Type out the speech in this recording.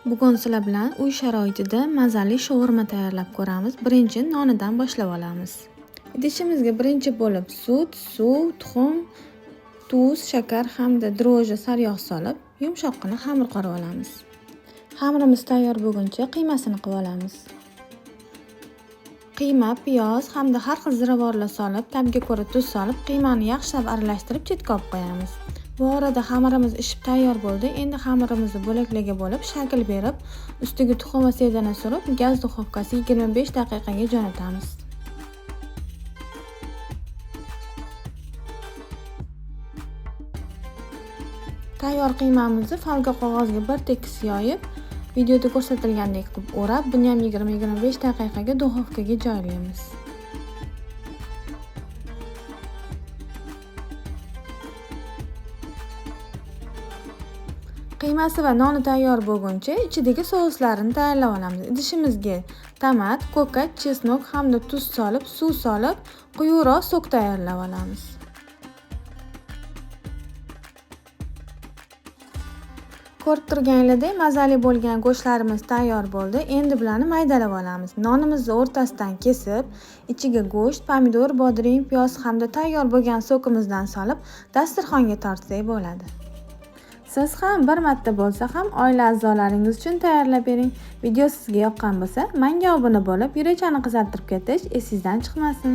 Bugun sizlar bilan uy sharoitida mazali shaurma tayyorlab ko'ramiz. Birinchi nonidan boshlab olamiz. Idishimizga birinchi bo'lib sut, suv, tuxum, tuz, shakar hamda drojji sariyog' solib, yumshoqqina xamir qorib olamiz. Xamirimiz tayyor bo'lguncha qiymasini qilib olamiz. Qiyma, piyoz hamda har xil ziravorlar solib, ta'bga ko'ra tuz solib, qiymani yaxshilab aralashtirib chetga olib qo'yamiz. Bu orada xamirimiz ishib tayyor bo'ldi. Endi xamirimizni bo'laklarga bo'lib, shakl berib, ustiga tuxum va sedana surib, gaz duxovkasiga 25 daqiqaga jo'natamiz. Tayyor qiymamizni folga qog'ozga bir tekis yoyib, videoda ko'rsatilgandek qilib o'rab, buni ham 20-25 daqiqaga duxovkaga joylaymiz. Qiymasi va noni tayyor bo'lguncha ichidagi souslarini tayyorlab olamiz. Idishimizga tomat, ko'kat, chesnok hamda tuz solib, suv solib, quyuqroq sok tayyorlab olamiz. Ko'rib turganingizdek mazali bo'lgan go'shtlarimiz tayyor bo'ldi. Endi bularni maydalab olamiz. Nonimizni o'rtasidan kesib, ichiga go'sht, pomidor, bodring, piyoz hamda tayyor bo'lgan sokimizdan solib, dasturxonga tortsak bo'ladi. Siz ham bir marta bo'lsa ham oila a'zolaringiz uchun tayyorlab bering. Video sizga yoqqan bo'lsa, menga obuna bo'lib, yurakchani qizartirib ketish esingizdan chiqmasin.